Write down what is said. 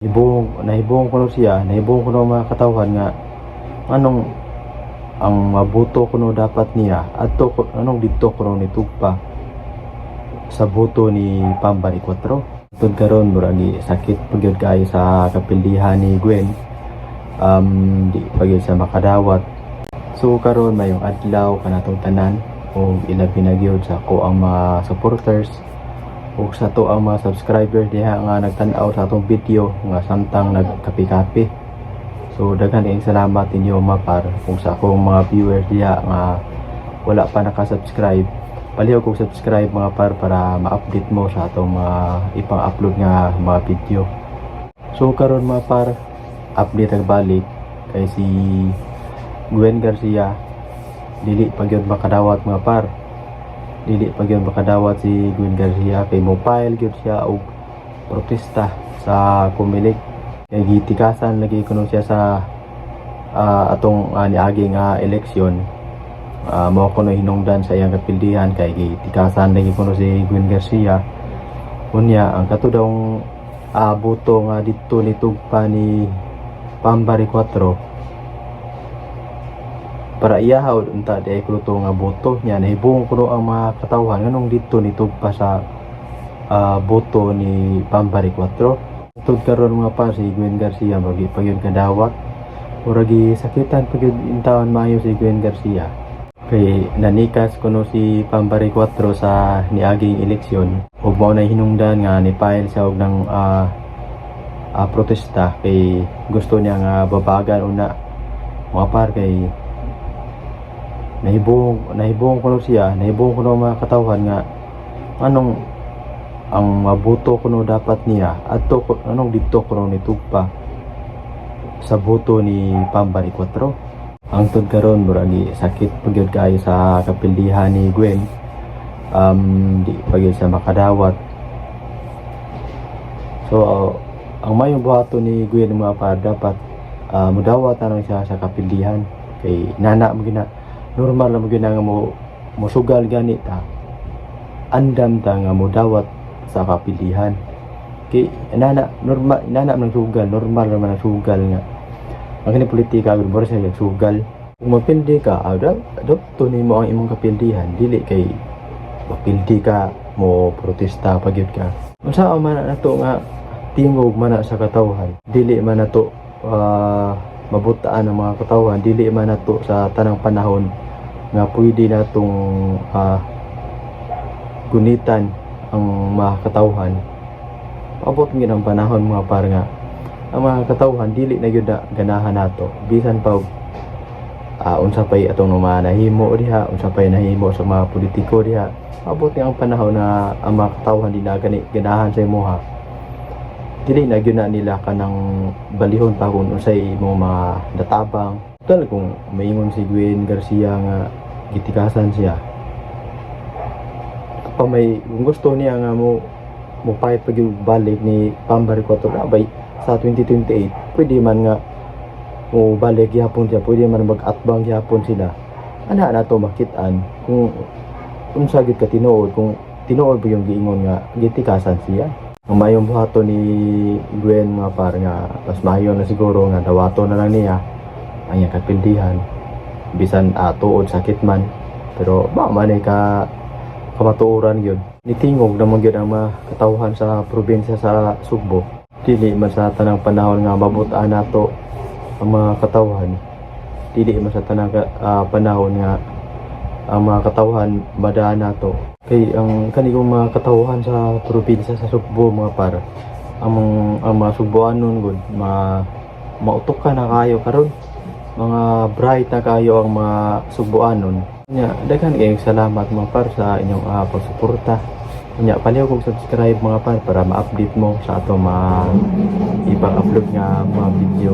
Hibong nahibong kuno siya, nahibong kuno mga katawhan nga anong ang mabuto kuno dapat niya adto anong didto kuno ni tugpa sa boto ni Bambary 4. Tud karon murag sakit pa gyud kaayo sa kapildihan ni Gwen. Di pa gyud siya makadawat. So karon, mayong adlaw kanatong tanan ug ilabi na gyud sa ako ang mga supporters ug sa ato ang mga subscriber diha nga nagtan-aw sa atong video nga samtang nagkape-kape. So daghan kayong salamat ninyo, mga par. Kung sa akong mga viewers diha nga wala pa naka-subscribe, palihog kog subscribe, mga par, para ma-update mo sa atong mga ipang-upload nga mga video. So karon, mga par, update ag balik kay si Gwen Garcia, dili pa gyud makadawat, mga par. Dili pa gyud makadawat si Gwen Garcia kay mo file gyud siya og protesta sa Comelec kay gitikasan lagi kuno siya sa atong niagi nga eleksyon. Mao kuno hinungdan sa iyang kapildihan kay gitikasan lagi kuno si Gwen Garcia. Unya ang kato dawng boto nga didto ni tugpa ni Bambary 4 para iyaha unta di ay kuno to nga boto niya. Nahibong kuno ang mga katawhan nganong didto ni tugpa sa boto ni Bambary 4. Tud karon, mga par, si Gwen Garcia murag di pa gyud kadawat. Murag sakitan pa gyud intawon maayo si Gwen Garcia kay nanikas kuno si Bambary 4 sa niaging eleksyon ug mao na hinungdan nga ni file siya og ng protesta kay gusto niya nga babagan una, mga par, kay nahibong nahibong kuno siya, nahibong kuno mga katawhan nga anong ang mabuto kuno dapat niya adto anong didto kuno ni tugpa sa boto ni Bambary 4. Ang tud karon murag sakit pa gyud kaayo sa kapildihan ni Gwen. Di pa gyud siya makadawat. So ang mayong buhaton ni Gwen, mga par, dapat mudawat na lang siya sa kapildihan kay nana mo gina normal lang mo gina nga mo mosugal gani ta, andam ta nga modawat sa kapildihan kay nana normal nana man sugal, normal naman ang sugal nga ang kini politika gud, mura siya sugal. Kung mapildi ka, do nimo ang imong kapildihan, dili kay mapildi ka mo protesta pa gyud ka. Unsa man na nato nga tingog man na sa katawhan, dili man nato mabutaan ang mga katawhan, dili man nato sa tanang panahon nga pwede natong gunitan ang mga katawhan. Paabot gyud ang panahon, mga par, nga ang mga katawhan dili na gyud na ganahan nato bisan pa og unsa pay atong mga nahimo diha, unsa pay nahimo sa mga politiko diha. Abot nga ang panahon na ang mga katawhan di na gani ganahan sa imuha, dili na gyud na nila kanang balihon pa kung unsay imong mga natabang. Total, kung maingon si Gwen Garcia nga gitikasan siya pa, may kung gusto niya nga mo mo fight pag balik ni Bambary 4 na bay sa 2028, pwede man nga mo balik gihapon siya, pwede man mag-atbang gihapon sila. Ana na to makit-an kung unsa gyud ka tinuod, kung tinuod ba yung giingon nga gitikasan siya. Ang mayong buhaton ni Gwen, mga par, nga mas maayo na siguro nga dawato na lang niya ang iyang kapildihan bisan tuod sakit man, pero ba man ay ka kamatuoran gyud nitingog naman gyud ang mga katawhan sa probinsya sa Sugbo. Dili man sa tanang panahon nga mabutaan nato ang mga katawhan, dili man sa tanang panahon nga ang mga katawhan madaan nato kay ang kanigong mga katawhan sa probinsya sa Sugbo, mga par, ang mga Sugboanon gud ma mautok ka na kayo karon, mga bright na kayo ang mga Sugboanon nya. Daghan kayong salamat, mga par, sa inyong pagsuporta. Nya palihog kog subscribe, mga par, para ma-update mo sa atong mga ibang upload nga mga video.